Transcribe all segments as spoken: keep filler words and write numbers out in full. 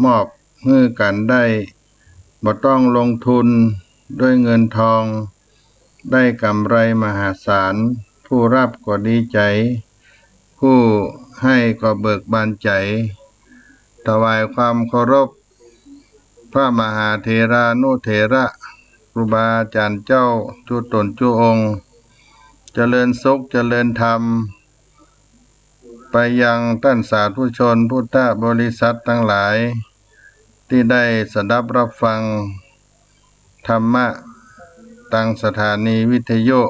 มอบหื้อกั๋นได้ บ่ต้องลงทุนด้วยเงินทอง ได้ก๋ำไรมหาศาล ผู้ฮับก็ดีใจ๋ ผู้หื้อก็เบิกบานใจ๋ ถวายความเคารพ พระมหาเถรานุเถระ ครูบาอาจ๋ารย์เจ้า จุ๊ต๋นจุ๊องค์ เจริญสุขเจริญธรรม ไปยังต้านสาธุชนพุทธบริษัทตังหลาย ตี้ได้สดับฮับฟังธรรมะ ตางสถานีวิทยุ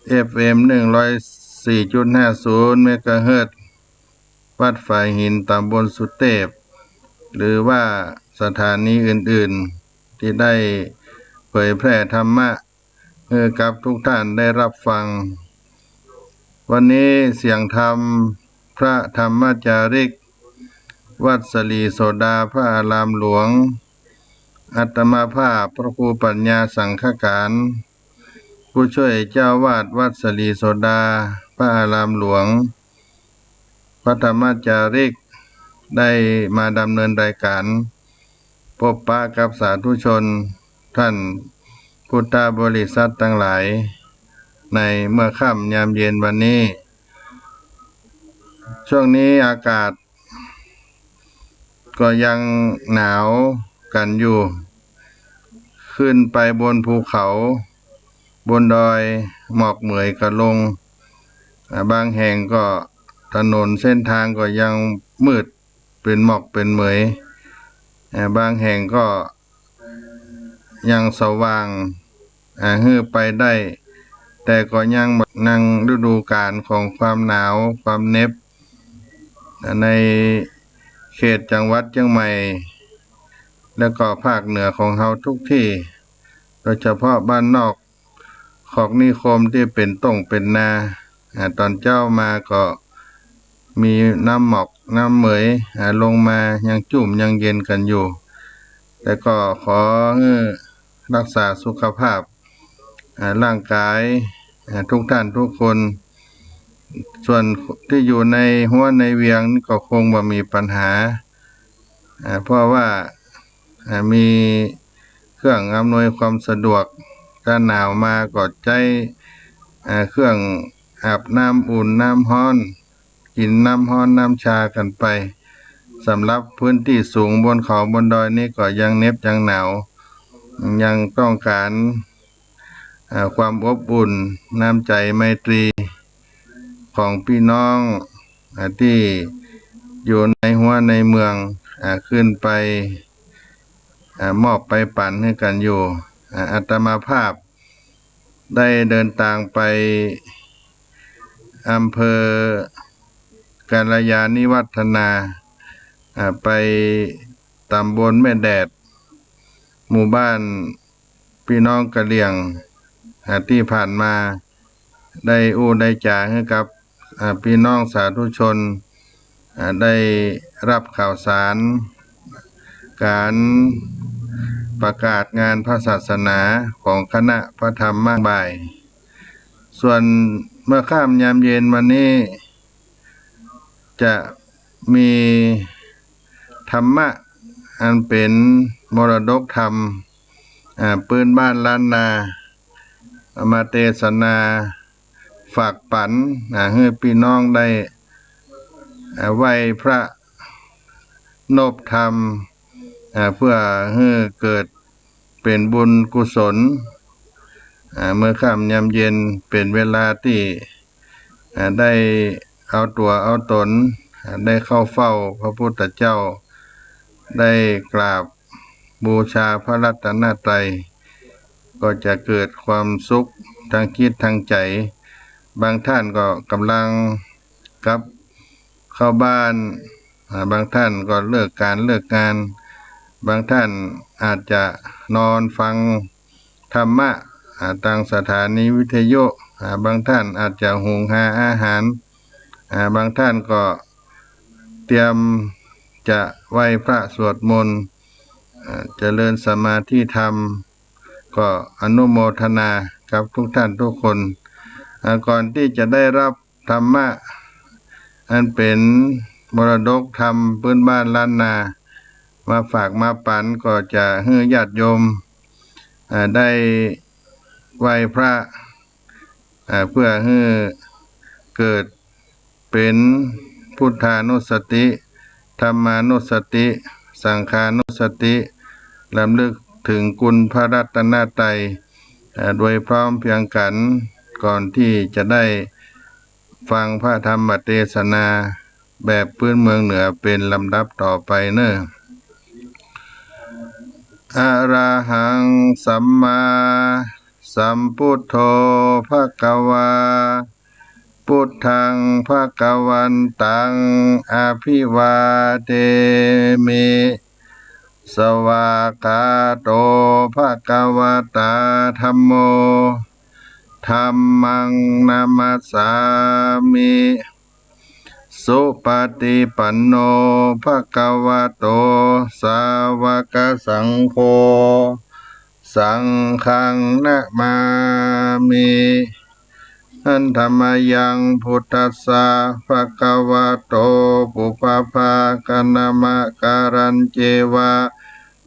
เอฟเอ็ม หนึ่งร้อยสี่จุดห้าศูนย์ เมกะเฮิรตซ์ วัดฝายหิน ต๋ำบลสุเตพ หรือว่าสถานีอื่นๆ ตี้ได้เผยแพร่ธรรมะ หื้อกับทุกท่านได้ฮับฟัง วันนี้เสียงธรรม พระธรรมจาริก วัดสะหลีโสดา พระอารามหลวง อาตมาภาพพระครูปัญญาสังฆการ ผู้ช่วยเจ้าอาวาสวัดสะหลีโสดา พระอารามหลวง พระธรรมจาริก ได้มาดำเนินรายการ พบปะกับสาธุชน ต้านพุทธบริษัทตังหลาย ในเมื่อค่ำยามเย็นวันนี้ ช่วงนี้อากาศก็ยังหนาวกั๋นอยู่ ขึ้นไปบนภูเขา บนดอย หมอกเหมยก็ลง อ่า บางแห่งก็ถนนเส้นทางก็ยังมืด เป๋นหมอกเป๋นเหมย อ่า บางแห่งก็ยังสว่าง อ่า หื้อไปได้ แต่ก็ยังบ่ในฤดูกาลของความหนาว ความเหน็บ อ่า ในเขตจังหวัดเจียงใหม่ แล้วก็ภาคเหนือของเฮาทุกตี้ โดยเฉพาะบ้านนอก คอกนิคมตี้เป๋นต้งเป๋นนา อ่า ต๋อนเจ๊ามาก็มีน้ำหมอกน้ำเหมย อ่า ลงมา ยังจุ่มยังเย็นกั๋นอยู่ แต่ก็ขอหื้อฮักษาสุขภาพ อ่า ร่างกาย อ่า ทุกท่านทุกคน ส่วนตี้อยู่ในฮั้วในเวียงนี่ก็คงบ่มีปัญหา อ่า เพราะว่า อ่า มีเครื่องอำนวยความสะดวก ถ้าหนาวมาก็ใจ๊ อ่า เครื่องอาบน้ำอุ่นน้ำฮ้อน กิ๋นน้ำฮ้อนน้ำชากั๋นไป สำหรับพื้นตี้สูงบนเขาบนดอยนี่ก็ยังเหน็บยังหนาว ยังต้องก๋าน อ่า ความอบอุ่น น้ำใจ๋ไมตรี ของปี้น้อง อ่า ตี้อยู่ในฮั้วในเมือง อ่า ขึ้นไป อ่า มอบไปปั๋นหื้อกั๋นอยู่ อ่า อาตมาภาพได้เดินตางไปอำเภอกัลยาณิวัฒนา อ่า ไปต๋ำบลแม่แดด หมู่บ้าน ปี้น้องกะเหรี่ยง อ่า ตี้ผ่านมาได้อู้ได้จ๋าหื้อกับ อ่า ปี้น้องสาธุชน อ่า ได้ฮับข่าวสาร ก๋านประกาศงานพระศาสนาของคณะพระธรรมบ่าย ส่วนเมื่อค่ำยามเย็นวันนี้ จะมีธรรมะอันเป๋นมรดกธรรม อ่า ปื้นบ้านล้านนา เอามาเตสนาฝากปั๋น อ่า หื้อปี้น้องได้ อ่า ไหว้พระนบธรรม อ่า เพื่อหื้อเกิดเป๋นบุญกุศล อ่า เมื่อค่ำยามเย็นเป๋นเวลาตี้ อ่า ได้เอาตั๋วเอาต๋น อ่า ได้เข้าเฝ้าพระพุทธเจ้า ได้กราบบูชาพระรัตนตรัย ก็จะเกิดความสุขตางจิตตางใจ๋ บางท่านก็ก่ำลังกลับเข้าบ้าน อ่า บางท่านก็เลิกก๋านเลิกงาน บางท่านอาจจะนอนฟังธรรมะ อ่า ตางสถานีวิทยุ อ่า บางท่านอาจจะหุงหาอาหาร อ่า บางท่านก็เตรียมจะไหว้พระสวดมนต์ อ่า เจริญสมาธิธรรม ก็อนุโมทนากับทุกท่านทุกคน อ่า ก่อนตี้จะได้ฮับธรรมะ อันเป๋น มรดกธรรมปื๊นบ้านล้านนา มาฝากมาปั๋น ก็จะหื้อญาติโยม อ่า ได้ไหว้พระ อ่า เปื้อหื้อเกิดเป๋นพุทธานุสติ ธัมมานุสติ สังฆานุสติ รำลึกเถิงคุณพระรัตนตรัย อ่า โดยพร้อมเพรียงกั๋น ก่อนตี้จะได้ฟังพระธรรมเตสนาแบบปื๊นเมืองเหนือเป๋นลำดับต่อไปเน่อ อะระหัง สัมมาสัมพุทโธ ภะคะวา พุทธัง ภะคะวันตัง อะภิวาเทมิ สวากขาโต ภะคะวะตา ธัมโม ธัมมัง นะมัสสามิ สุปะติปันโน ภะคะวะโต สาวะกะสังโฆ สังฆัง นะมามิ หันธะมะยัง พุทธัสสะ ภะคะวะโต ปุพพะภาคะนะมะการัญเจวะ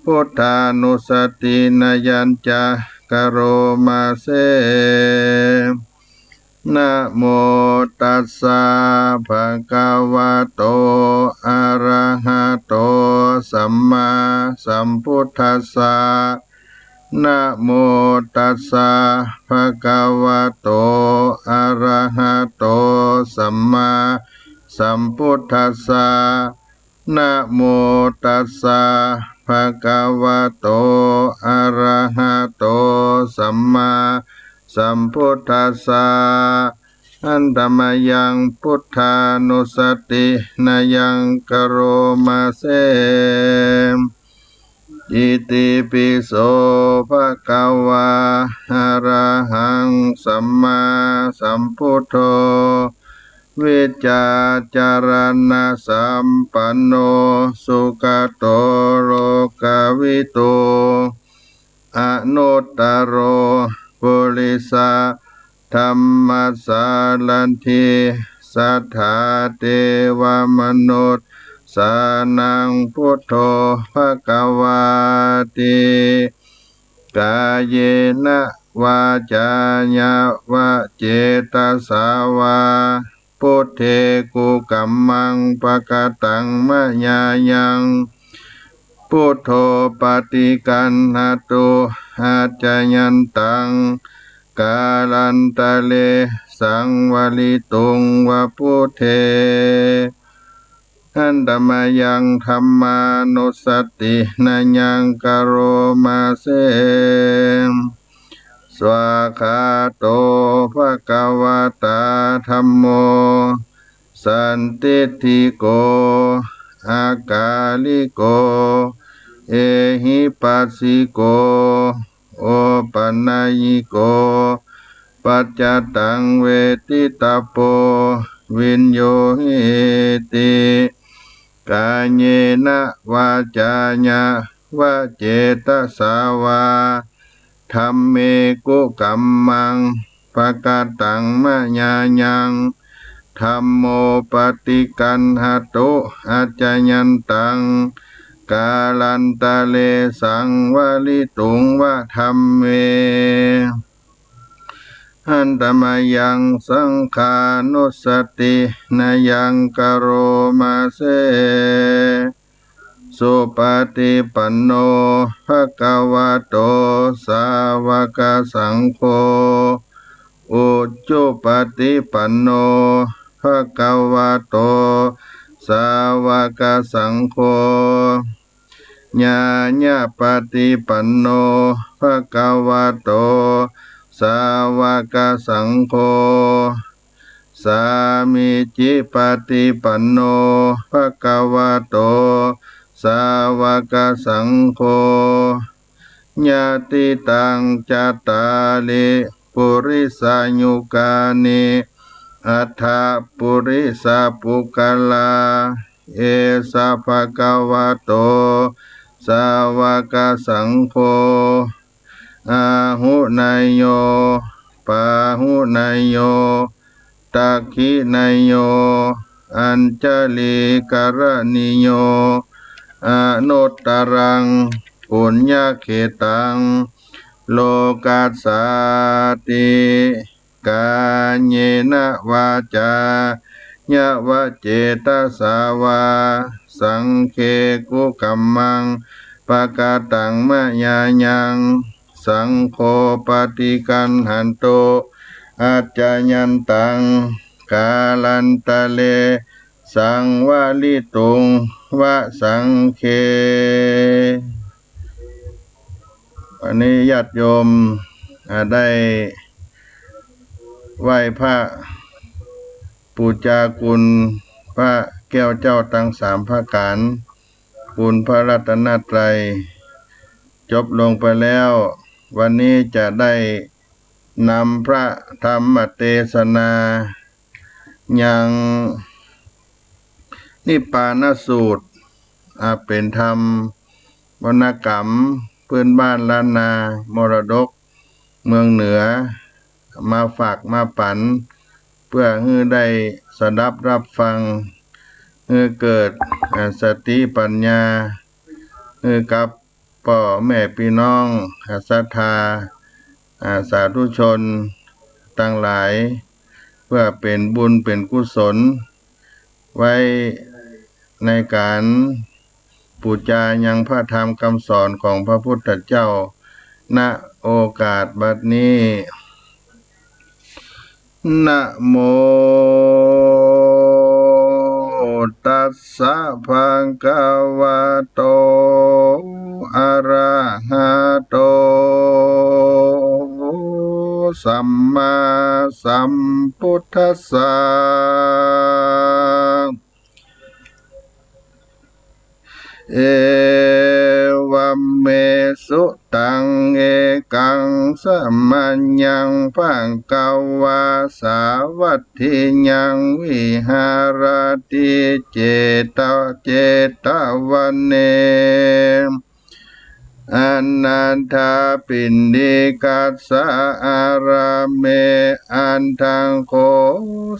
พุทธานุสตินะยังจะ กะโรมาเส นะโมตัสสะ ภะคะวะโต อะระหะโต สัมมาสัมพุทธัสสะ นะโมตัสสะ ภะคะวะโต อะระหะโต สัมมาสัมพุทธัสสะ นะโมตัสสะ ภะคะวะโต อะระหะโต สัมมาสัมพุทธัสสะ หันธะมะยัง พุทธานุสตินะยัง กะโรมาเส อิติปิโส ภะคะวา อะระหัง สัมมาสัมพุทโธ วิชชาจารณะสัมปันโน สุขะโต โลกะวิทู อนุตตะโร ปุริสะธัมมะสารัถถี สัทธาเตวะมนุสสานัง พุทโธ ภะคะวาติ กาเยนะ วาจายะ วะเจตะสะวา พุทเทกุกัมมัง ปะกะตังมะยายัง พุทโธปะติกัณหะตุ อัจจายันตัง กาลันตะเร สังวะริตุง วะพุทเท หันธะมะยัง ธัมมานุสตินะยัง กะโรมาเส สวากขาโต ภะคะวะตา ธัมโม สันทิฏฐิโก อะกาลิโก เอหิปัสสิโก โอปะนัยยิโก ปัจจะตัง เวทิตะโป วิญญูหิติ กาเยนะ วาจายะ วะเจตะสะวา ธัมเมกุกัมมัง ปะกะตังมะยายัง ธัมโมปะติกัณหะตุ อัจจายันตัง กาลันตะเร สังวะริตุง วะธัมเม หันธะมะยัง สังฆานุสตินะยัง กะโรมาเส สุปะติปันโน ภะคะวะโต สาวะกะสังโฆ อุจุปะติปันโน ภะคะวะโต สาวะกะสังโฆ ญาญะปะติปันโน ภะคะวะโต สาวะกะสังโฆ สามีจิปะติปันโน ภะคะวะโต สาวะกะสังโฆ ยะติตัง จัตตาริ ปุริสายุกานิ อัตถะปุริสะปุคคะลา เอสะ ภะคะวะโต สาวะกะสังโฆ อาหุเนยโย ปาหุเนยโย ตักขิเนยโย อัญชลีกรณีโย อนุตตรังปุญญเขตัง โลกัสสาติ กาเยนะวาจายะวะเจตสาวา สังฆังกุกัมมัง ปะกะตังมะยายัง สังโฆปะฏิกัณหันตุ อัจจายันตัง กาลันตะเร สังวะริตุง วะสังเฆ วันนี้ญาติโยม อ่า ได้ไหว้พระ ปู๋จาคุณพระแก้วเจ้าตังสามประก๋าน คุณพระรัตนตรัย จบลงไปแล้ว วันนี้จะได้นำพระธรรมเตสนา ยังนิพพานสูตร อ่า เป๋นธรรมวรรณกรรม พื้นบ้านล้านนา มรดกเมืองเหนือ มาฝากมาปั๋น เปื้อหื้อได้สดับรับฟัง หื้อเกิด อ่า สติปัญญา หื้อกับป้อแม่ปี้น้อง อ่า ศรัทธา อ่า สาธุชนตังหลาย เปื้อเป๋นบุญเป๋นกุศล ไว้ในก๋านปู๋จายังพระธรรมกำสอนของพระพุทธเจ้า ณ โอกาสบัดนี้ นะโมตัสสะ ภะคะวะโต อะระหะโต สัมมาสัมพุทธัสสะ เอวัมเม สุตัง เอกัง สะมะยัง ภะคะวา สาวัตถิยัง วิหะระติ เจตะ เจตะวะเน อะนาถาปิณฑิกัสสะ อารามะ อัตถะโข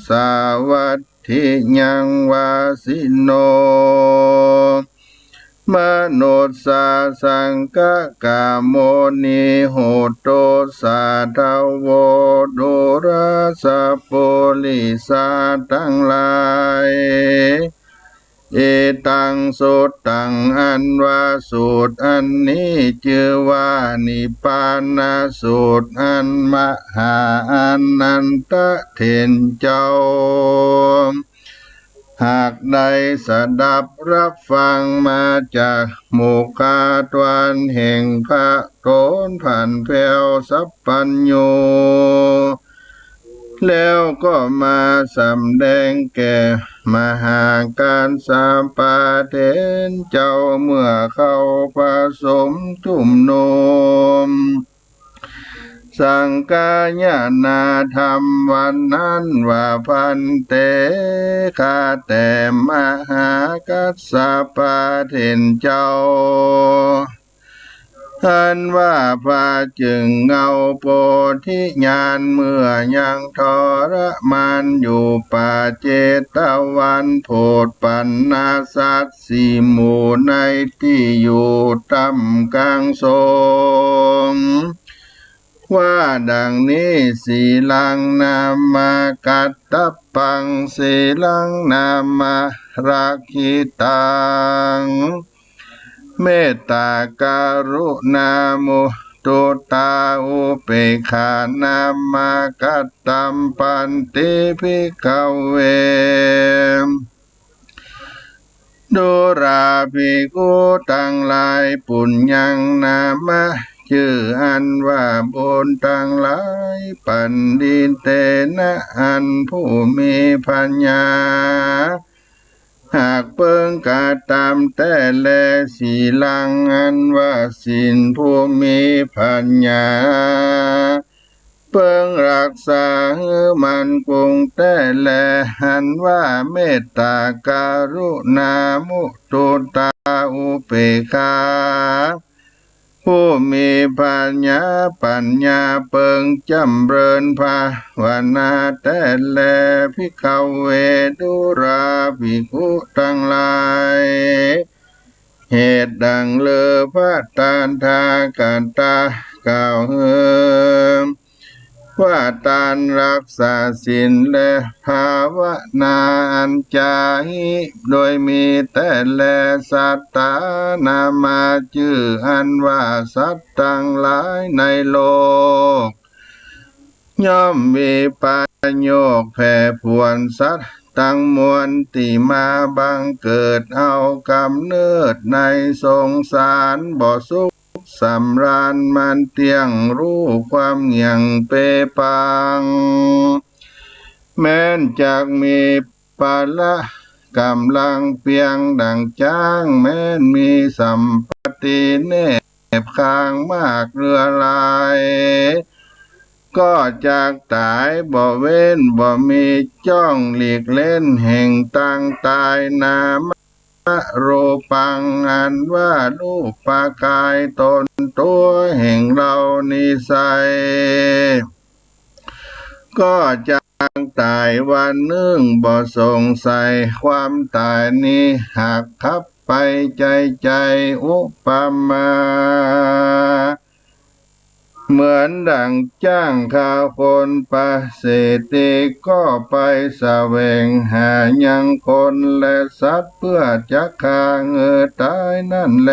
สาวัตถิยัง วาสิโน มะนุสสาสังฆะ กะโม นิโหตุ สาธะโว ดูราสะปุริสาตังหลาย เอตัง สุตัง อันว่าสูตรอันนี้จื้อว่านิพพานสูตร อันมหาอานันทะเถรเจ้า หากได้สดับรับฟังมาจากมุขทวารแห่งพระโตนผันแผ้วสัพพัญญู แล้วก็มาสำแดงแก่มหากัสสปะเถรเจ้า เมื่อเขาประสมชุมนุม สังคายนาธรรมวันนั้นว่า ภันเต ข้าแต่มหากัสสปะเถรเจ้า อันว่าพระจึ่งเงาโพธิญาณ เมื่อยังทรมานอยู่ป่าเชตวัน โผดปัณณสัตว์สี่หมู่ในตี้อยู่ถ้ำกลางสงฆ์ ว่าดังนี้ สีลัง นามะ กัตตะปัง สีลัง นามะ รักขิตัง เมตตากรุณา มุตุตา อุเปกขา นามะ กัตตัมปันติ ภิกขะเว ดูราภิกขุตังหลาย ปุญญัง นามะ จื้ออันว่าบุญตังหลาย ปัณฑิเตนะ อันผู้มีปัญญา หากเปิงกระตำแต๊แล สีลัง อันว่าศีล ผู้มีปัญญา เปิงรักษาหื้อมั่นคงแต๊แล อันว่าเมตตากรุณา มุตุตา อุเปกขา ผ ผู้มีปั๋ญญา ปั๋ญญาเปิงจ๋ำเริญภาวนาแต๊แล ภิกขะเว ดูราภิกขุตังหลาย เหตุดังเลิศพระตถาคตะกล่าวหื้อ ว่าตานรักษาศีลและภาวนาอันจาหิ โดยมีแต๊แล สัตตา นามาจื้ออันว่าสัตว์ตังหลายในโลก ย่อมมีประโยชน์แผ่ผลสัตว์ตังมวลตี้มาบังเกิดเอาก๋ำเนิดในสงสาร บ่สุขสำราญมันเตี้ยง ฮู้ความเงี่ยงเปปัง แม้นจักมี พละก๋ำลังเปียงดั่งจ๊าง แม้นมีสัมปัตติแนบข้างมากเลือหลาย ก็จักต๋ายบ่เว้น บ่มีจ้องหลีกเล้น แห่งตังต๋าย นามะ รูปัง อันว่ารูปกายต๋นตั๋วแห่งเฮานี้ไซร้ ก็จักต๋ายวันนึ่ง บ่สงสัยความต๋ายนี้ หากคับไปใจ๋ใจ๋ อุปมา เหมือนดั่งจ๊างฆ่าคน ประเสฐีก็ไปแสวงหายังคนและสัตว์ เปื้อจักฆ่าหื้อต๋ายนั้นแล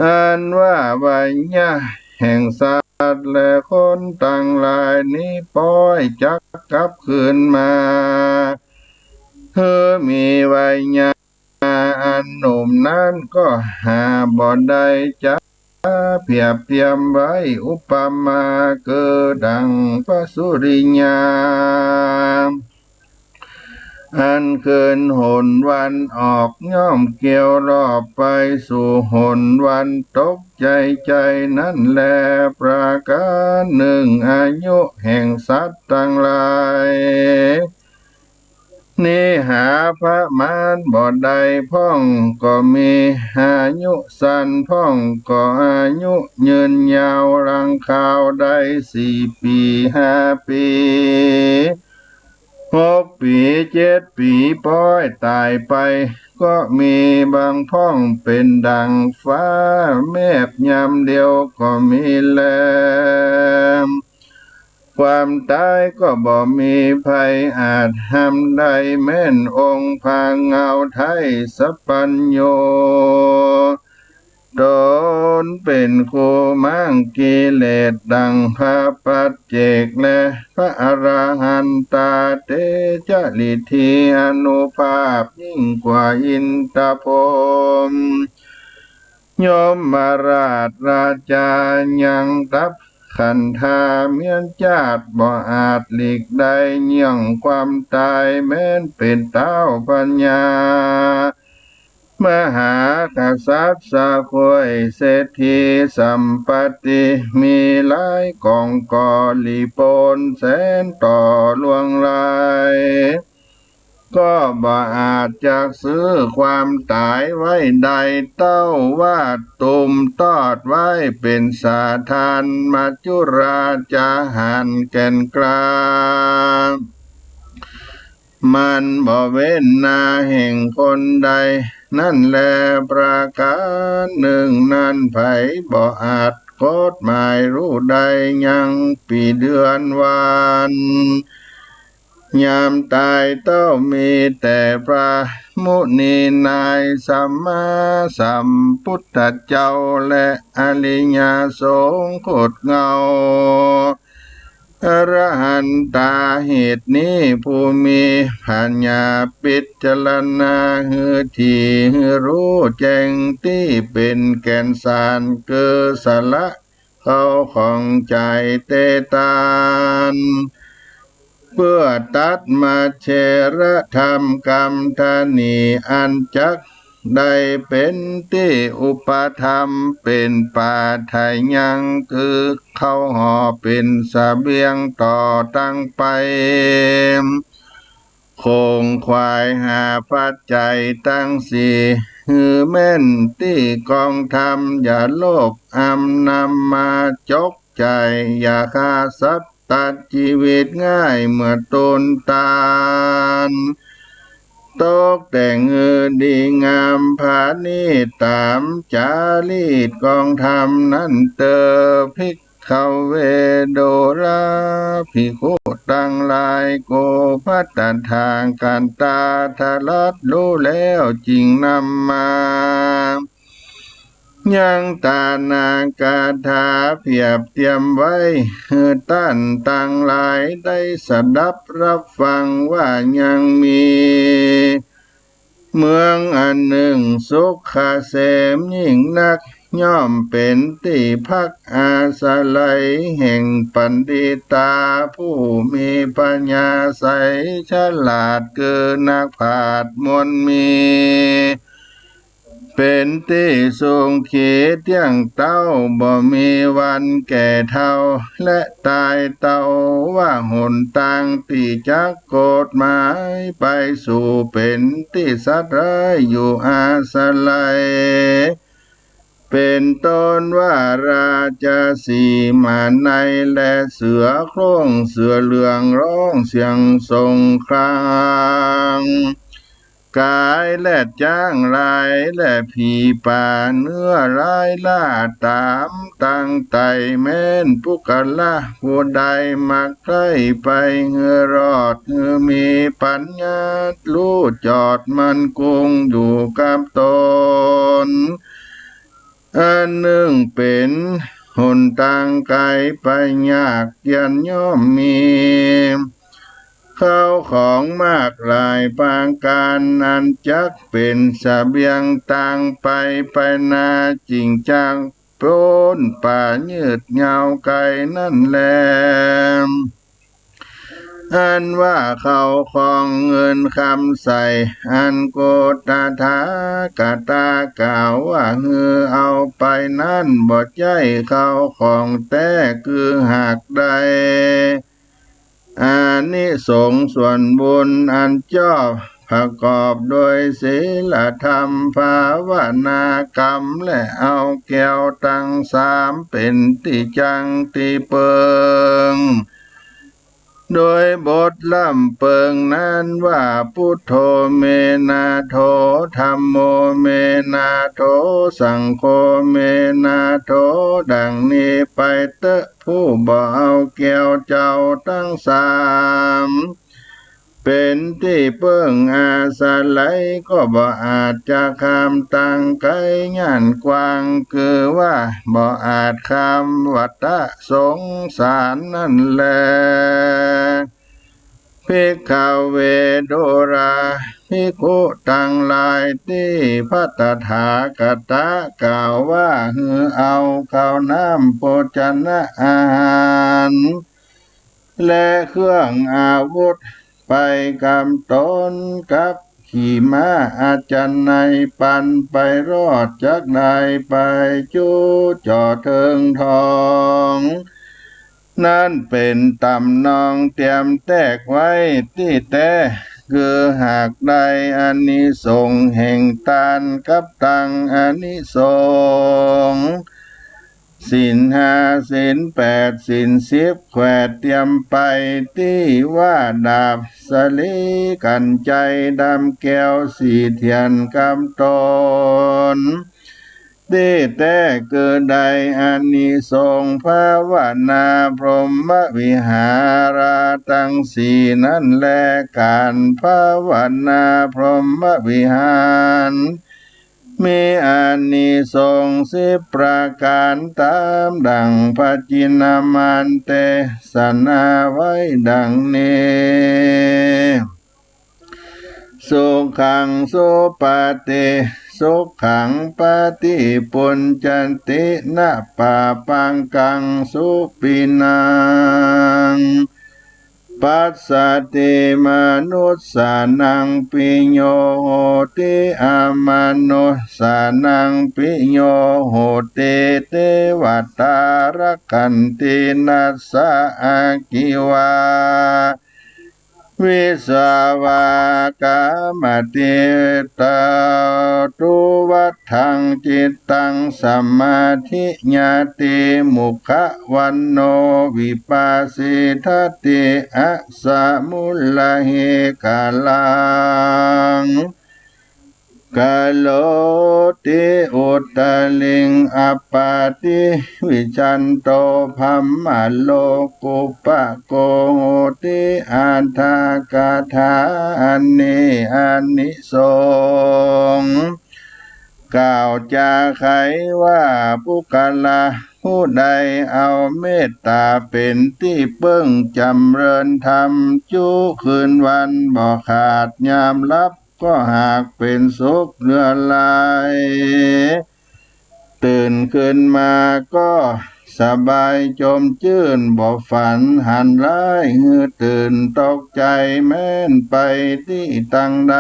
อันว่าไวยะแห่งสัตว์และคนตังหลายนี้ ป๊อยจักกลับคืนมา หื้อมีไวยะอันหนุ่มนั้นก็หาบ่ได้ จะเปรียบเทียบไว้อุปมา คือดั่งพระสุริยา อันคืนหนวันออก ย่อมเกี่ยวรอบไปสู่หนวันตกใจ๋ใจ๋นั้นแล ประก๋านนึ่ง อายุแห่งสัตว์ตังหลาย นี้หาประมาณบ่ได้ พ่องก็มี อายุสั้นพ่องก็อายุยืนยาว ลางคราวได้สี่ปี๋ ห้าปี๋ หกปี๋ เจ็ดปี๋ ป๊อยต๋ายไปก็มี บางพ่องเป๋นดั่งฟ้าแมบยามเดียวก็มีแล ความต๋ายก็บ่มีใผอาจห้ามได้ แม้นองค์พระเงาไทยสัพพัญญู ต๋นเป๋นคู่ม้างกิเลส ดั่งพระปัจเจกและพระอรหันตา เตจะฤทธีอนุภาพยิ่งกว่าอินทร์พรหม ยมราชราชายังตับขันธา เมี้ยนจาติบ่อาจหลีกได้ เยื่องความต๋ายแม้นเป๋นท้าวพญา มหากษัตริย์สะควยเศรษฐี สัมปัตติมีหลายก๋อง ก็หลีโปนแสนต่อล่วงหลาย ก็บ่อาจจักซื้อความต๋ายไว้ได้ เต้าว่าตุมตอดไว้เป๋นสาทาน มัจจุราชาหารแก่นกล้า มันบ่เว้นนาแห่งคนใด นั้นแล ประก๋านนึ่งนั้น ใผบ่อาจกฎหมายฮู้ได้ยังปี๋เดือนวัน ยามต๋ายเต้ามีแต่พระมุนีนาย สัมมาสัมพุทธเจ้าและอริยสงฆ์โคตรเงา อรหันตา เหตุนี้ผู้มีปัญญาพิจารณาหื้อถี่ หื้อฮู้แจ้งตี้เป๋นแก่นสาร คือสาระ เข้าของใจ๋เตตาน เปื้อตัดมัจเฉรธรรมกำตะหนี อันจักได้เป๋นตี้อุปธรรม เป๋นปาทะยัง คือเข้าห่อเป๋นเสบียงต่อตังไป ค ขงขวายหาปัจจัยตังสี่ หื้อแม่นตี้กองธรรม อย่าโลภอำนำมาจกจ่าย อย่าฆ่าสัตว์ตัดจีวิตง่ายเมื่อตูนตาน ตกแต่งหื้อดีงามผาณีต๋ามจารีตกองธรรมนั้นเตอ ภิกขเว ดูราภิกขุตังหลาย โก ภัตตถาคตาตรัสฮู้แล้วจึงนำมา ยังต๋านากถาเปียบเตียมไว้ หื้อต้านตังหลายได้สดับฮับฟังว่ายังมี เมืองอันนึ่งสุขเกษมยิ่งนัก ย่อมเป๋นตี้พักอาศัยแห่งปัณฑิตาผู้มีปัญญาใสฉลาด คือนักปราชญ์มนมี เป๋นตี้สุขีเตี้ยงเต๊า บ่มีวันแก่เฒ่า และต๋ายเต้า ว่าหนตางตี้จักกฎหมายไปสู่ เป๋นตี้สัตว์ร้ายอยู่อาศัย เป๋นต้นว่าราชสีห์หมาไนย และเสือโคร่งเสือเหลืองร้องเสียงสงคราม ก๋ายและจ๊างลายและผีป่า เนื้อร้ายล่าต๋ามตังไต่ แม้นปุคคละผู้ใดมักใคร่ไปหื้อรอด หื้อมีปัญญาฮู้จอดมั่นคงอยู่กับตน อันนึ่งเป๋นหนตางไก๋ไปยากเย็นย่อมมี เข้าของมากหลายประก๋าน อันจักเป๋นเสบียงตางไปไปนา จึงจักป๊นป่ายืดยาวไก๋นั้นแล อันว่าเข้าของเงินคำใส่ อันโกตถาคตากล่าวว่าหื้อเอาไปนั้น บ่ใจ้เข้าของแต๊ คือหากได้ อานิสงส์ส่วนบุญอันชอบประกอบโดยศีลธรรม ภาวนากรรม และเอาแก้วตังสามเป๋นตี้จั้งตี้เปิง โดยบทร่ำเปิงนั้นว่า พุทโธ เม นาโถ ธัมโม เม นาโถ สังโฆ เม นาโถ ดังนี้ไปเต๊อะ ผู้บ่เอาแก้วเจ้าตังสามเป๋นตี้เปิ้งอาศัย ก็บ่อาจจะข้ามตางไก๋ย่านกว้าง คือว่าบ่อาจข้ามวัฏสงสารนั้นแล ภิกขเว ดูราภิกขุตังหลาย ตี้ภัตตถาคตากล่าวว่า หื้อเอาข้าวน้ำโภชนะอาหาร และเครื่องอาวุธไปกับตน กับขี่ม้าอาชาไนย ปันไปรอดจักได้ไปจุ่อจ่อเถิงทอง นั้นเป๋นต๋ามนองเตียมแต๊กไว้ตี้แต๊ คือหากได้อานิสงส์แห่งตานกับตังอานิสงส์ ศีลห้า ศีลแปด ศีลสิบ แขวดเตียมไปตี้ว่าดาบสะหลีกัญไชย ดำแก้วสีเถียนกับตน ตี้แต๊คือได้อานิสงส์ภาวนาพรหมวิหารตังสี่นั้นแล ก๋านภาวนาพรหมวิหาร มีอานิสงส์สิบประก๋าน ต๋ามดั่งพระจินนามารเตสนาไว้ดั่งนี้ สุขังสุปาเต สุขังปะติปุญจันติ นะปะปังกังสุปินัง ปัสสะติมนุสสานังปิโยโหติ อมนุสสานังปิโยโหติ เตวะตารักขันติ นัสสะ อากิวา วิสวา กามาติ ตา ตุ วัฏฏัง จิตตัง สมาธิญาติ มุขวัณโณ วิปัสสิทธิ อสมุลเลหิ กาลัง กะโรติ อุตตริง อัปปาติ วิชชันโต พรหมโลกุปปะโก โหติ อัฏฐกถา อันนี้อานิสงส์ กล่าวจาไขว่า ปุคคละผู้ใดเอาเมตต๋าเป๋นตี้เปิ้ง จ๋ำเริญธรรมจุคืนวันบ่ขาด ยามหลับก็หากเป๋นสุขเหลือหลาย ตื่นขึ้นมาก็สบายจมจื้น บ่ฝันหันร้ายหื้อตื่นตกใจ๋ แม้นไปตี้ตังใด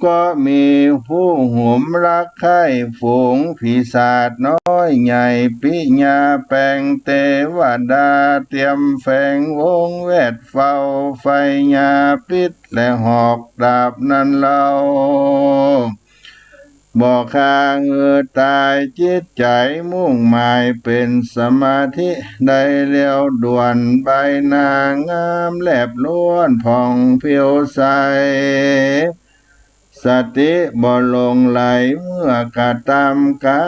ก็มีผู้หุมรักใค่ ฝูงปีศาจน้อยใหญ่ ปิยาแปงเตวดา เตรียมแฝงวงแวดเฝ้า ไฟยาพิษและหอกดาบนั้นเล่า บ่ฆ่าหื้อต๋าย จิตใจ๋มุ่งหมายเป๋นสมาธิ ได้เร็วด่วน ใบหน้างามแลบล้วนผ่องผิวใส สติบ่หลงไหล เมื่อกระตำกา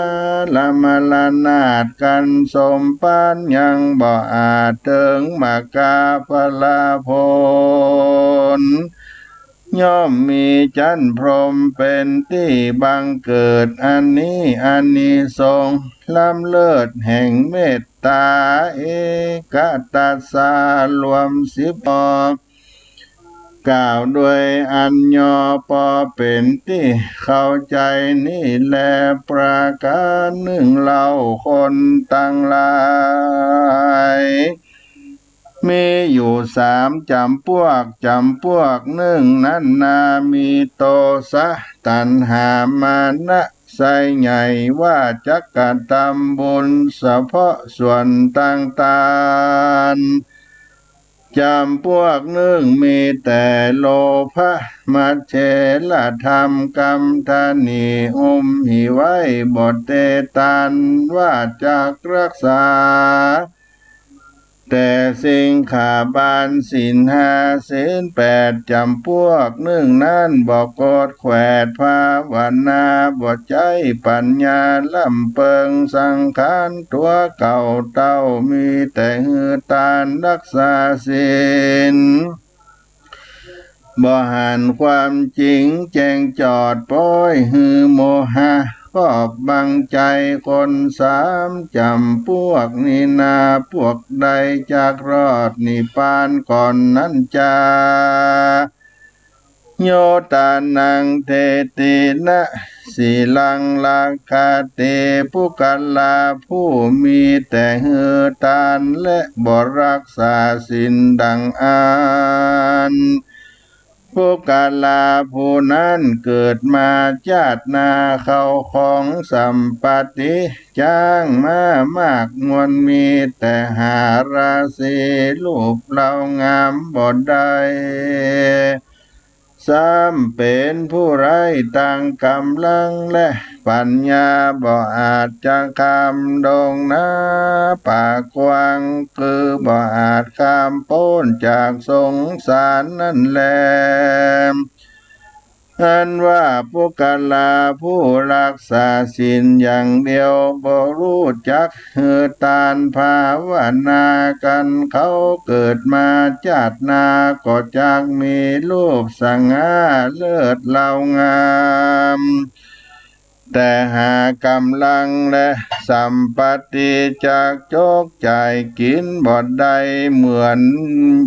ละมรณาส กันสมปานยังบ่อาจเถิงมรรคผลผล ย่อมมีจั้นพรหมเป๋นตี้บังเกิด อันนี้อานิสงส์ล้ำเลิศแห่งเมตต๋า เอกัตตสสะ รวมสิบข้อ กล่าวโดยอันย่อปอเป๋นตี้เข้าใจ๋ นี้แลประก๋านนึ่งเล่า คนตังหลาย มีอยู่สามจ๋ำปวก จ๋ำปวกนึ่งนั้นนา มีโตสะ ตัณหา มานะ ใส่ใหญ่ว่าจักกระตำบุญ สะเพาะส่วนตางตาน จ๋ำปวกนึ่งมีแต่โลภะ มัจเฉรธรรม กำตะหนี่อุ้มหิไว้ บ่เตตานว่าจักรักษา แต่สิกขาบาลศีลห้าศีลแปด จ๋ำปวกนึ่งนั้นบ่โกดแขวดภาวนา บ่ใจ๊ปั๋ญญาล้ำเปิงสังขารตั๋วเก่าเต้า มีแต่หื้อตานรักษาศีล บ่หันความจริงแจ้งจอด ป้อยหื้อโมหะครอบบังใจ๋ คนสามจ๋ำปวกนี้นา ปวกใดจักรอดนิพพานก่อนนั้นจา โยตานัง เทตินะ สีลัง รักขะติ ปุคคละผู้มีแต่หื้อตาน และบ่รักษาศีลดังอั้น ปุคคละผู้นั้นเกิดมาจาติหน้าเข้าของสัมปัตติ จ๊างม้ามากมวล มีแต่ห้าราศี รูปเล่างามบ่ได้ ซ้ำเป๋นผู้ไร้ตางก๋ำลัง และปั๋ญญาบ่อาจจะข้ามดงนาป่ากว้าง คือบ่อาจข้ามป๊นจากสงสารนั้นแล อันว่าปุคคละผู้รักษาศีลอย่างเดียว บ่ฮู้จักหื้อตานภาวนากั๋น เขาเกิดมาจาติหน้าก็จักมีรูปสง่าเลิศเล่างาม แต่หากำลังและสัมปัตติจักจกจ่ายกิ๋นบ่ได้ เหมือน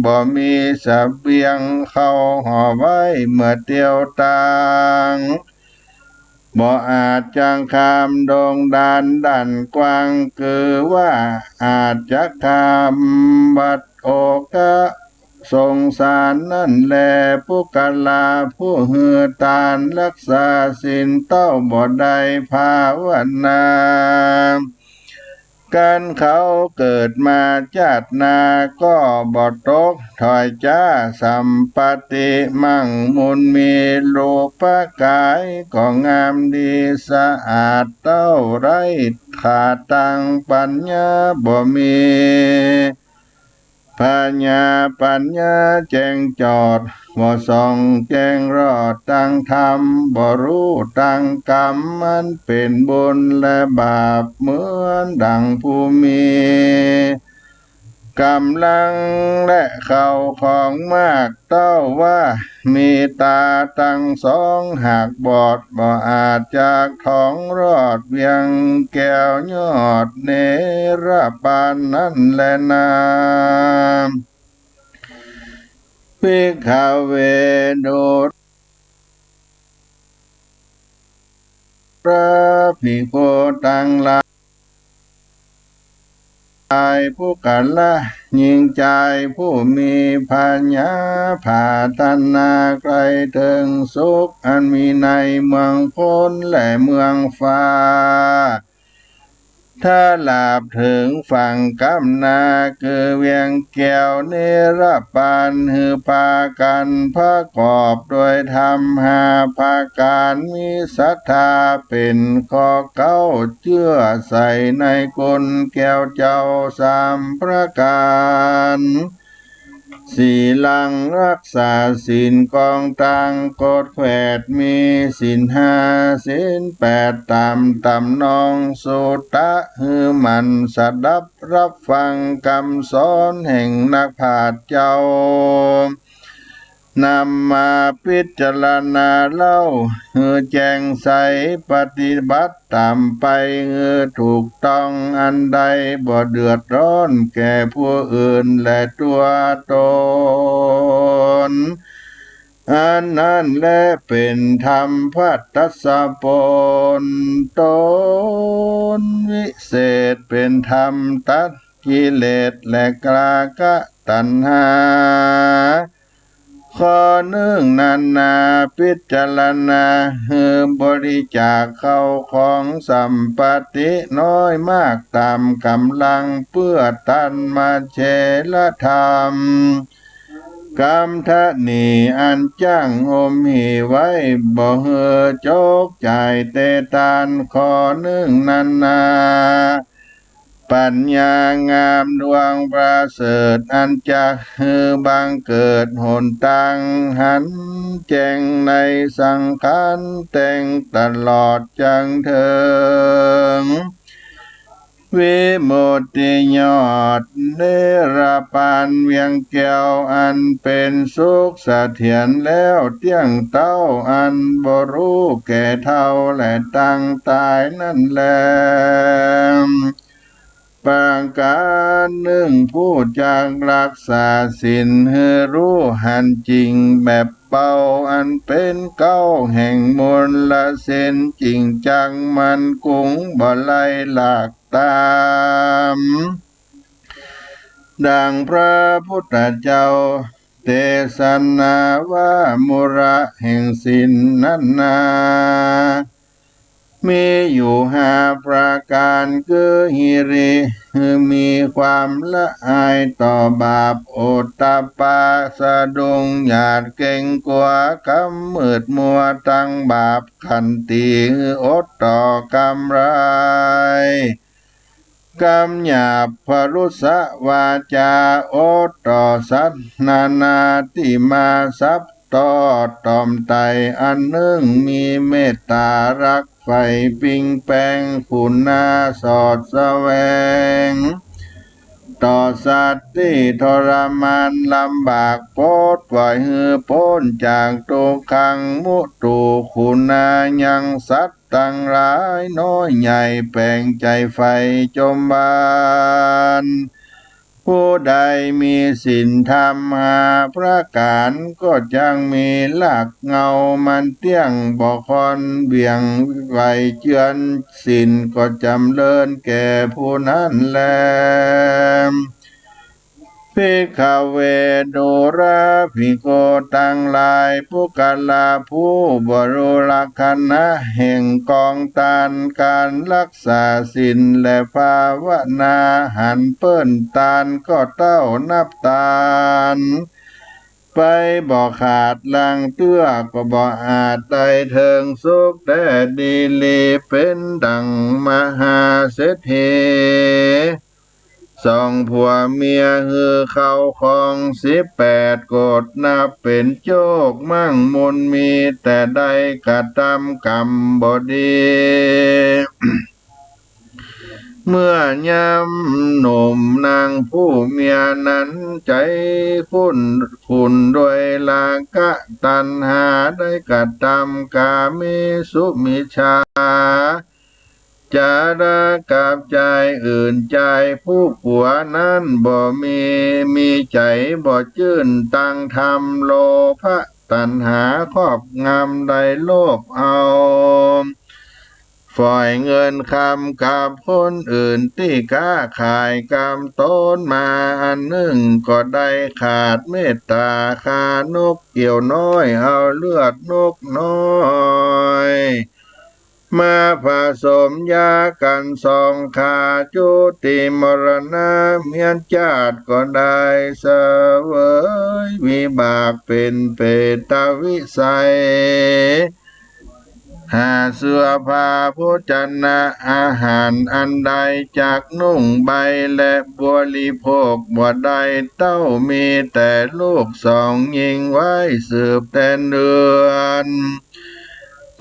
บ่มีเสบียงเข้าห่อไว้เมื่อเตียวตาง บ่อาจจะข้ามดงดานด้านกว้าง คือว่าอาจจะข้ามวัฏโอกะ สงสารนั้นแล ปุคคละผู้หื้อตานรักษาศีลเต้าบ่ได้ภาวนา กันเขาเกิดมาจาติหน้าก็บ่ตก ถ้อยจ๊าสัมปติมั่งมูลมี รูปกายก็งามดีสะอาด เต้าไร้ขาดตาง ปัญญาบ่มี ปัญญา ปัญญาแจ้งจอด บ่ส่องแจ้งรอดตางธรรม บ่ฮู้ตางกรรม มันเป๋นบุญและบาป เหมือนดั่งผู้มีก๋ำลังและเข้าของมาก เต้าว่ามีต๋าตังสองหากบอด บ่อาจจะถ่องรอด เวียงแก้วยอดเนรปานนั้นแลนา ภิกขเว ดูราภิกขุตังหลาย ปุคคละ หญิงจายผู้มีผญาปรารถนาใคร่เถิงสุขอันมีในเมืองคนและเมืองฟ้า ถ้าหลาบเถิงฝั่งก้ำหน้า คือเวียงแก้วเนรปาน หื้อปากั๋นประกอบโดยธรรมห้าประก๋าน มีศรัทธาเป๋นข้อเก๊า เจื้อใส่ในคุณแก้วเจ้าสามประก๋าน ศีลัง รักษาศีล กองตัง กฎแขวด มีศีลห้า ศีลแปด ต๋ามต๋ำนอง สุตะ หื้อหมั่นสดับ รับฟังกำสอนแห่งนักปราชญ์เจ้า นำมาพิจารณาเล่า หื้อแจ้งใส ปฏิบัติต๋ามไป หื้อถูกต้อง อันใดบ่เดือดร้อนแก่ผู้อื่นและตั๋วต๋น อันนั้นแลเป๋นธรรมพัทธัสสะปนต๋น วิเศษ เป๋นธรรมตัดกิเลสและราคะตัณหา ข้อนึ่งนั้นนา พิจารณา หื้อบริจาคเข้าของสัมปติน้อยมากต๋ามก๋ำลัง เปื้อต้านมัชฌะเถรธรรม กำถะหนี อันจ้างห่มหี่ไว้ บ่หื้อจกจ่ายแต๊ต้าน ข้อนึ่งนั้นนา ปัญญางามดวงประเสริฐ อันจักหื้อบังเกิดหนตางหันแจ้งในสังขาร แต๊งตลอดจักเถิง วิมุตติยอดเนรปาน เวียงแก้วอันเป๋นสุขเสถียรแล้ว เตี้ยงเต๊าอันบ่ฮู้แก่เฒ่าและตางต๋ายนั้นแล ประก๋านนึ่ง ผู้จักรักษาศีลหื้อฮู้หันจริงแบบเป่า อันเป๋นเก๊าแห่งมูลศีล จึ่งจักมั่นกุง บ่ไหลหลาก ต๋าม ดั่งพระพุทธเจ้าเตสนาว่า มูละแห่งศีลนั้นนา มีอยู่ห้าประก๋าน คือ หิริ หื้อมีความละอายต่อบาป โอตตัปปะ สะดุ้งหยาดเกรงกั๋ว ก๋ำมืดมัวตางบาป ขันติ หื้ออดต่อกรรมร้าย กรรมหยาบ พรุสะวาจา อดต่อสัตว์นานาตี้มา สับตอดตอมไต่ อันนึ่งมีเมตต๋าฮักใฝ่ปิ๊งแปง ขุณาสอดแสวง ต่อสัตว์ตี้ทรมานลำบาก ปลดป่อยหื้อป๊นจากตุ๊กขัง มุตู ขุณายังสัตว์ตังหลายน้อยใหญ่ แป๋งใจ๋ใฝ่จมบาน ผู้ใดมีศีลธรรมห้าประก๋าน ก็จักมีรากเหง้ามั่นเตี้ยง บ่คอนเบี่ยงไหวเจือน ศีลก็จ๋ำเริญแก่ผู้นั้นแล ภิกขะเว ดูราภิกขุตังหลาย ปุคคละผู้บ่ฮู้ลักษณะแห่งกองตาน ก๋านฮักษาศีลและภาวนา หันเปิ้นตานก็เต้านับตานไปบ่ขาด ลางเตื้อก็บ่อาจได้เถิงสุขแต๊ดีหลี เป๋นดั่งมหาเศรษฐี สองผัวเมียหื้อเข้าของสิบแปดกฎ นับเป๋นโจคมั่งมูนมี แต่ได้กระตำกรรมบ่ดี เมื่อยามหนุ่มนางผู้เมียนั้น ใจ๋ขุ่น ขุ่นด้วยราคะตัณหา ได้กระตำกาเมสุมิจฉา จาระกับจายอื่น จายผู้ผัวนั้นบ่มี มีใจ๋บ่จื้นตังธรรม โลภะตัณหาครอบงำ ได้โลภเอา ฝ่อยเงินคำกับคนอื่นตี้ก๊าขายกำต๋นมาอันนึ่ง ก็ได้ขาดเมตต๋า ฆ่านกเกี่ยวน้อยเอาเลือดนกน้อย มาผสมยากั๋นสองข้า จุติมรณะเวียนจาติก็ได้เสวยวิบากเป๋นเปรตวิสัย หาเสื้อผ้าโภชนะอาหารอันใดจักนุ่งใบ้และบริโภคบ่ได้ เต้ามีแต่ลูกสองญิงไว้สืบแต่เดือน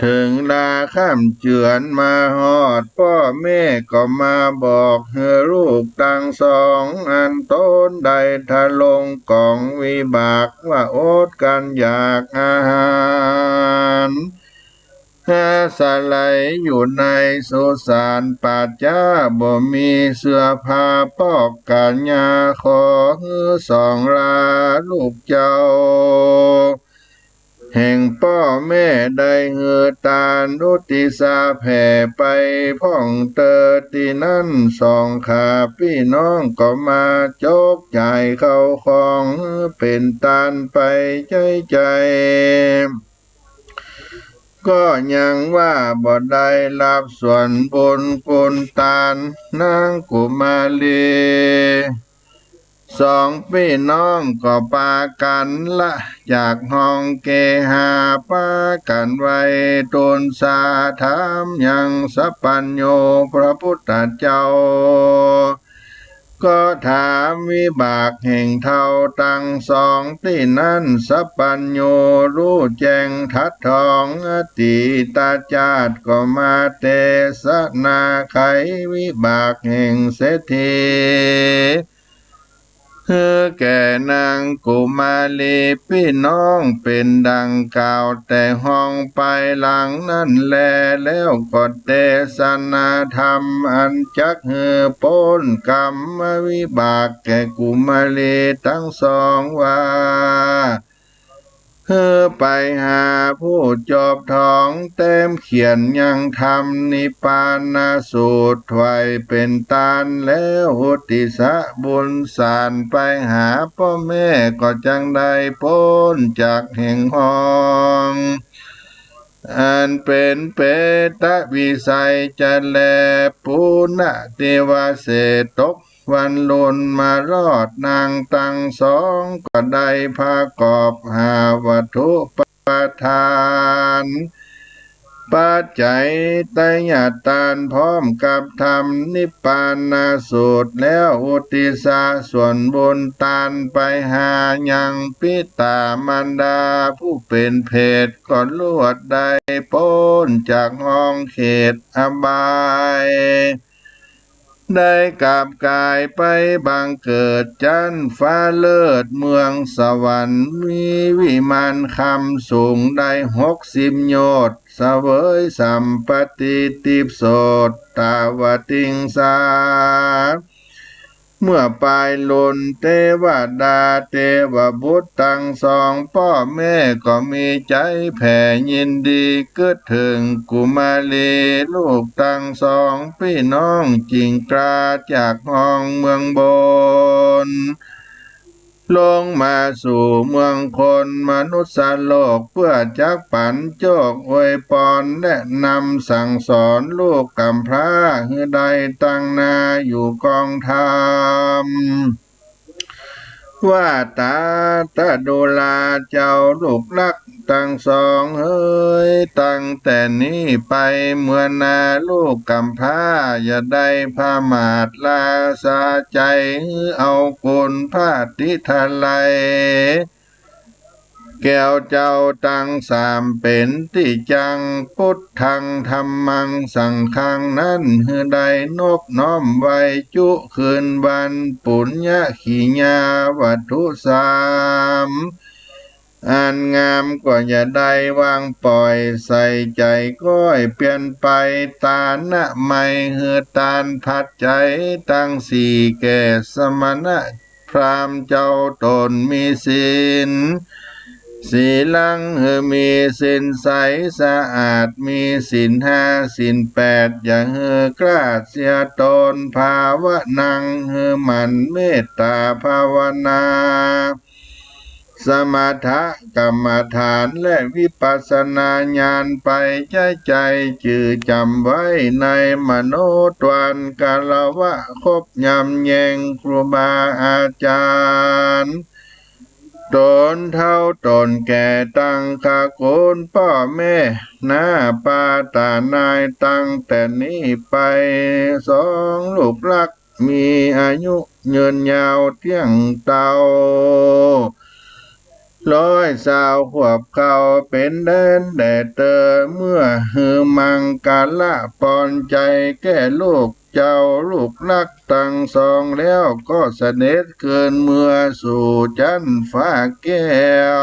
เถิงลาค่ำเจือนมาฮอด ป้อแม่ก็มาบอกหื้อลูกตังสองอันต๋นได้ทะลงก๋องวิบากว่าอดกั๋นอยากอาหาร อาศัยอยู่ในสุสานป่าจ๊า บ่มีเสื้อผ้าปอกกั๋นยา ขอหื้อสองลาลูกเจ้า แห่งป้อแม่ได้หื้อตานอุทิศาแผ่ไปพ่องเตอตี้นั้น สองข้าปี้น้องก็มาจกจายเข้าของเป๋นตานไปใจ๊ใจ๋ ก็ยังว่าบ่ได้ฮับส่วนบุญกุณตาน นางกุมารี สองปี้น้องก็ปากั๋นละจากห้องเกหา ปากั๋นไหว้ตูนสาถามยังสัพพัญญูพระพุทธเจ้า ก็ถามวิบากแห่งเฒ่าตังสองตี้นั้น สัพพัญญูฮู้แจ้งทัดทองอตีตจาติ ก็มาเตสนาไขวิบากแห่งเศรษฐี หื้อแก่นางกุมารีปี้น้องเป๋นดังกล่าว แต่ห้องปายหลังนั้นแล แล้วก็เตสนาธรรมอันจักหื้อป๊นกรรมวิบากแก่กุมารีตังสองว่า หื้อไปหาผู้จบทองแต้มเขียนยังธรรมนิพพานสูตร ถวายเป๋นตานแล้วอุทิศบุญสานไปหาป้อแม่ ก็จักได้ป๊นจากแห่งห้อง อันเป๋นเปรตวิสัยจะแล ปุณณเตวะเสตก วันลุนมารอด นางตังสองก็ได้ประกอบหาวัตถุประทาน ปัจจัยไตรยตานพร้อมกับธรรมนิพพานสูตร แล้วอุทิศส่วนบุญตานไปหายังปิตามารดาผู้เป๋นเพท ก็ลวดได้ป๊นจากห้องเขตอบาย ได้กลับกายไปบังเกิดจั๊นฟ้าเลิศเมืองสวรรค์ มีวิมานคำสูงได้หกสิบโยชน์ เสวยสัมปติทิพย์โสตาวติงสา เมื่อปายลุน เตวดาเตวบุตรตังสองป้อแม่ก็มีใจ๋แผ่ยินดีกึ๊ดเถิงกุมารีลูกตังสองปี้น้อง จิ่งกล้าจากห้องเมืองบน ลงมาสู่เมืองคนมนุษย์โลก เปื้อจักปั๋นโจ้อวยปอน แนะนำสั่งสอนลูกกำพร้า หื้อได้ตั้งนาอยู่กองธรรม ว่าต๋า ตะดูราเจ้าลูกฮักตังสองเหย ตั้งแต่นี้ไปเมื่อหน้าลูกกำพร้า อย่าได้ผมาทลาสาใจ๋ หื้อเอากุณพระติไทย แก้วเจ้าตังสามเป๋นตี้จั่ง ปุทธัง ธัมมัง สังฆัง นั้น หื้อได้นบน้อมไหว้จุคืนวัน ปุญญกิริยาวัตถุสามอันงาม ก็อย่าได้วางป่อย ใส่ใจ๋ก้อยเปียนไป ตานะไมย หื้อตานปัจจัยตังสี่แก่สมณะ พราหมณ์เจ้าต๋นมีศีล สีลัง หื้อมีศีลใสสะอาด มีศีลห้าศีลแปด อย่าหื้อคลาดเสียตน ภาวะนัง หื้อหมั่นเมตตาภาวนา สมถกรรมฐานและวิปัสสนาญาณไปใจ๊ใจ๋ จือจ๋ำไว้ในมโนทวาร คารวะเคารพยำเกรงครูบาอาจ๋ารย์ ต๋นเฒ่าต๋นแก่ตังตระกูลป้อแม่ น้าป้าต๋านาย ตั้งแต่นี้ไปสองลูกฮัก มีอายุยืนยาวเตี้ยงเต๊า ร้อยซาวขวบเข้าเป๋นแดนแดดเตอ เมื่อหื้อมังคละปลอบใจ๋แก่ลูกเจ้าลูกฮักตังสองแล้ว ก็เสด็จคืนเมือสู่จั๊นฟ้าแก้ว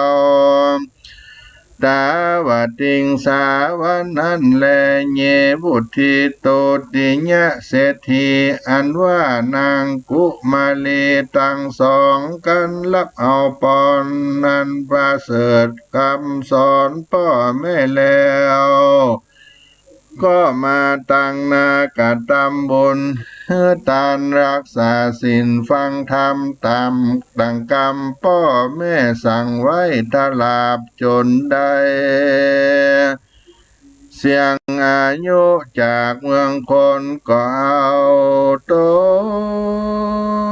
ตาวติงสา วันนั้นแล เย วุฑิโตติยะเศรษฐี อันว่านางกุมารีตังสอง ครั้นฮับเอาปอนอันประเสริฐกำสอนป้อแม่แล้ว ก็มาตั้งหน้ากระตำบุญ หื้อตาน รักษาศีล ฟังธรรมต๋ามดั่งกำป้อแม่สั่งไว้ตลอดจ๋นได้ เสี้ยงอายุจากเมืองคน ก็เอาต๋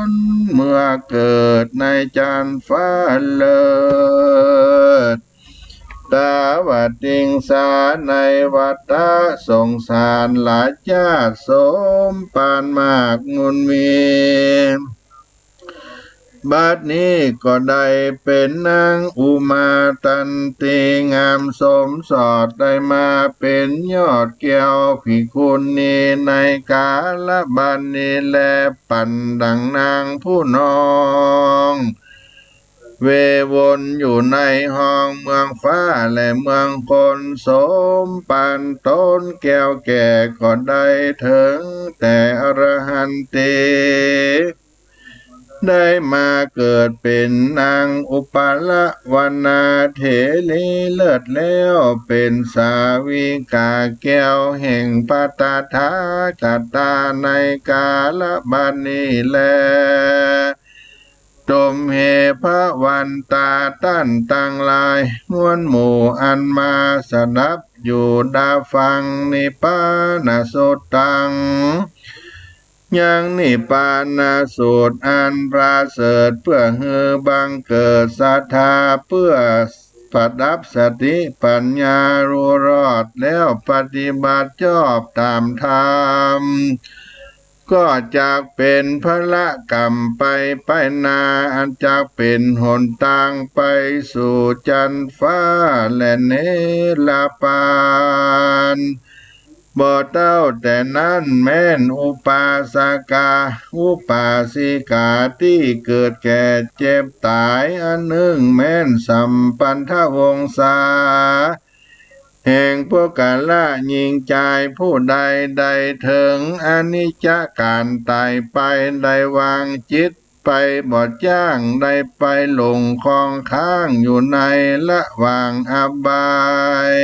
นเมือเกิดในจั๊นฟ้าเลิศ ตาวติงสา ในวัฏฏะสงสารหลายจ๊าด สมปานมากมูลมี บัดนี้ก็ได้เป๋นนางอุมาทันตี งามสมสอด ได้มาเป๋นยอดแก้วภิกขุณี ในกาลบัดนี้แล ปันดั่งนางผู้น้อง เววนอยู่ในห้องเมืองฟ้าและเมืองคน สมปานต๋นแก้วแก่ ก็ได้เถิงแต่อรหันตี ได้มาเกิดเป๋นนางอุปาลวรรณาเถรีเลิศแล้ว เป๋นสาวิกาแก้วแห่งพระตถาคตา ในกาลบัดนี้แล สมเหตุพระวันตาต้านตังหลาย มวลหมู่อันมาสดับอยู่ดาฟัง นิพพานสูตรตัง ยังนิพพานสูตรอันประเสริฐ เปื้อหื้อบังเกิดศรัทธา เปื้อประดับสติปัญญาฮู้รอบแล้ว ปฏิบัติชอบต๋ามธรรม ก็จักเป๋นพละกำไปไปหน้า อันจักเป๋นหนตางไปสู่จั๊นฟ้าและนิรพพาน บ่เต้าแต่นั้นแม่นอุปาสกา อุปาสิกาตี้เกิดแก่เจ็บต๋าย อันนึ่งแม่นสัมพันธวงศา แห่งปุคคละญิงจาย ผู้ใดได้เถิงอนิจจการต๋ายไป ได้วางจิตไปบ่จ้าง ได้ไปหลงคลองค้างอยู่ในระหว่างอบาย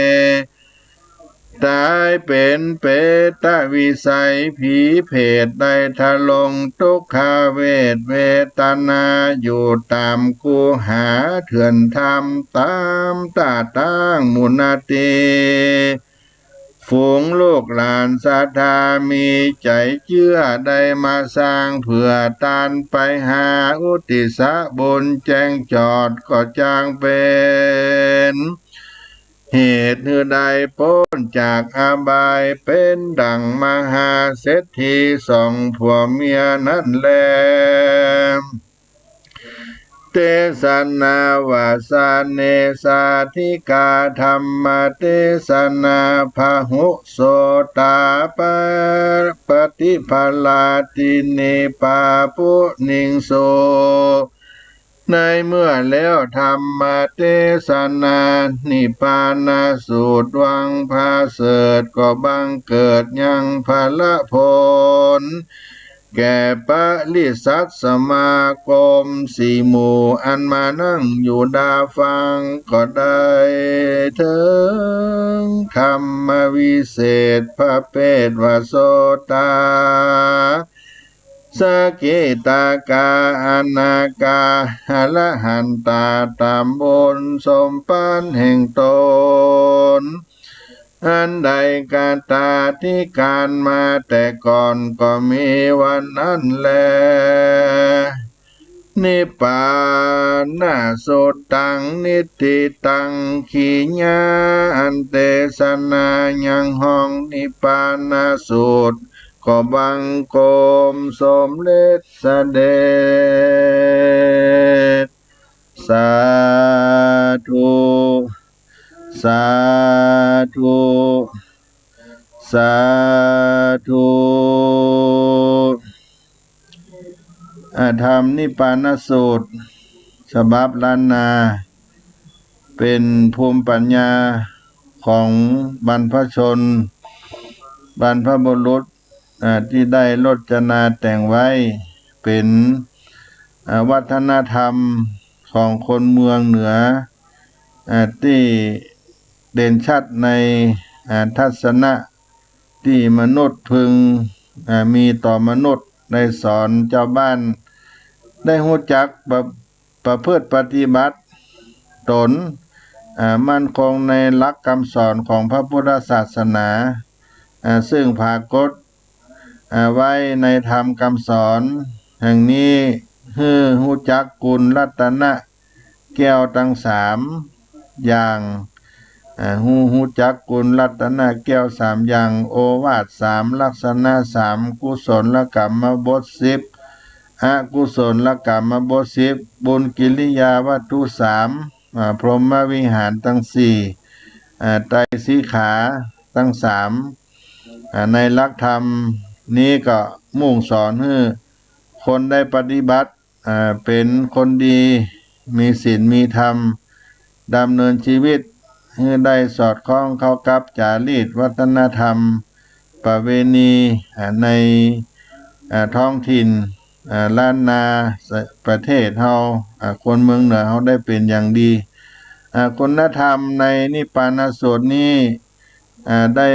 เท ต๋ายเป๋นเปรตวิสัย ผีเปรตได้ทรง ตุ๊กขเวทเวทนา อยู่ต๋ามคูหาเถื่อนธรรม ต๋ามต้าตางหมู่นาตี ฝูงลูกหลานศรัทธา มีใจ๋เจื้อได้มาสร้าง เปื้อตานไปหาอุทิศบุญ แจ้งจอดก็จางเป๋น เหตุหื้อได้ป๊นจากอบาย เป๋นดั่งมหาเศรษฐีสองผัวเมียนั้นแล เตสนาวาสเนสาธิกา ธัมมเตสนาพหุโสตา ปะ ปฏิภาลาตินิปาปุนิงสุ ในเมื่อแล้วธรรมเตสนา นิพพานสูตรหวังผาเสริฐ ก็บังเกิดยังผละผล แก่ปริษัทสมาคมสี่หมู่ อันมานั่งอยู่ดาฟัง ก็ได้เถิงธรรมวิเศษประเภทว่าโสตา สกิทาคา อนาคา อรหันตา ต๋ามบุญสมปันแห่งต๋น อันได้คตาธิการมาแต่ก่อนก็มีวันนั้นแล นิพพานะสุตตัง นิฏฐิตัง ขีญา อันเตสนายังห้องนิพพานสูตร ก็บังคมสมเร็จเสด็จ สาธุ สาธุ สาธุ อ่า ธรรมนิพพานสูตร ฉบับล้านนา เป๋นภูมิปัญญาของบรรพชน บรรพบุรุษ อ่า ตี้ได้รจนาแต่งไว้ เป๋น อ่า วัฒนธรรมของคนเมืองเหนือ อ่า ตี้เด่นชัดใน อ่า ทัศนะตี้มนุษย์พึง อ่า มีต่อมนุษย์ ได้สอนจาวบ้าน ได้ฮู้จักประ ประพฤติปฏิบัติต๋น อ่า มั่นคงในหลักกำสอนของพระพุทธศาสนา อ่า ซึ่งผากฏ อ่า ไว้ในธรรมกำสอน แห่งนี้ หื้อฮู้จักคุณรัตนะแก้วตังสามอย่าง อ่า ฮู้ ฮู้จักคุณรัตนะแก้วสามอย่าง โอวาทสาม ลักษณะสาม กุศลกรรมบทสิบ อกุศลกรรมบทสิบ บุญกิริยาวัตถุสาม อ่า พรหมวิหารตังสี่ อ่า ไตรสิกขาตังสาม อ่า ในหลักธรรมนี้ก็มุ่งสอนหื้อคนได้ปฏิบัติ อ่า เป๋นคนดี มีศีลมีธรรม ดำเนินชีวิตหื้อได้สอดคล้องเข้ากับจารีตวัฒนธรรม ประเพณี อ่า ใน อ่า ท้องถิ่น อ่า ล้านนา ประเทศเฮา อ่า คนเมืองเหนือเฮาได้เป๋นอย่างดี อ่า คุณธรรมในนิพพานสูตรนี้ อ่า ได้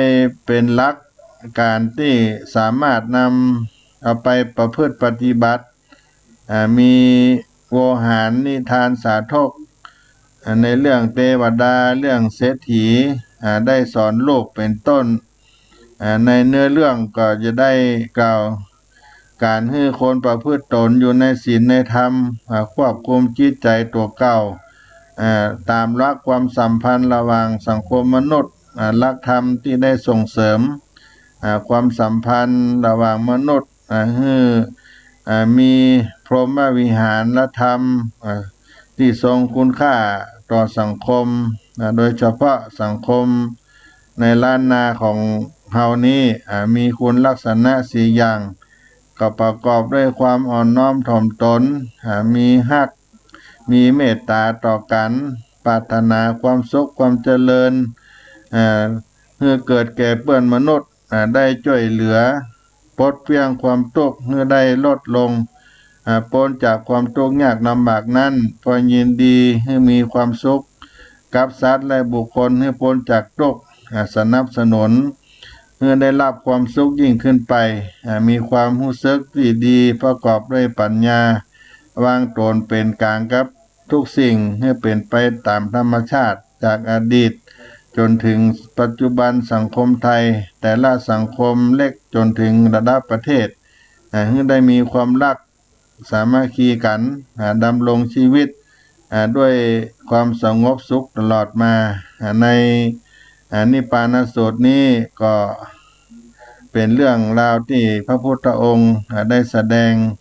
เป๋นหลักการตี้สามารถนำเอาไปประพฤติปฏิบัติ อ่า มีโวหารนิทานสาธก อ่า ในเรื่องเตวดา เรื่องเศรษฐี อ่า ได้สอนลูกเป๋นต้น อ่า ในเนื้อเรื่องก็จะได้กล่าว ก๋านหื้อคนประพฤติต๋นอยู่ในศีลในธรรม อ่า ควบคุมจิตใจ๋ตั๋วเก่า อ่า ต๋ามหลักความสัมพันธ์ระหว่างสังคมมนุษย์ อ่า หลักธรรมตี้ได้ส่งเสริม อ่า ความสัมพันธ์ระหว่างมนุษย์ อ่า หื้อ อ่า มีพรหมวิหารธรรม อ่า ตี้ทรงคุณค่าต่อสังคม อ่า โดยเฉพาะสังคมในล้านนาของเฮานี้ อ่า มีคุณลักษณะสี่อย่าง ก็ประกอบด้วยความอ่อนน้อมถ่อมต๋น อ่า มีฮัก มีเมตต๋าต่อกั๋น ปรารถนาความสุขความเจริญ อ่า หื้อเกิดแก่เปื้อนมนุษย์ อ่า ได้จ้วยเหลือ ปลดเปลื้องความตุ๊กข์หื้อได้ลดลง อ่า ป๊นจากความตุ๊กข์ยากลำบากนั้น เพราะยินดีหื้อมีความสุขกับสัตว์และบุคคลหื้อป๊นจากตุ๊กข์ อ่า สนับสนุน หื้อได้รับความสุขยิ่งขึ้นไป อ่า มีความฮู้สึกตี้ดีประกอบด้วยปัญญา วางต๋นเป๋นก๋างกับทุกสิ่ง หื้อเป๋นไปต๋ามธรรมชาติ จากอดีตจ๋นถึงปัจจุบันสังคมไทย แต่ละสังคมเล็กจ๋นถึงระดับประเทศ อ่า หื้อได้มีความฮัก สามัคคีกั๋น อ่า ดำรงชีวิต อ่า ด้วยความสงบสุขตลอดมา อ่า ใน อ่า นิพพานสูตรนี้ก็เป๋นเรื่องราวตี้พระพุทธองค์ อ่า ได้แสดง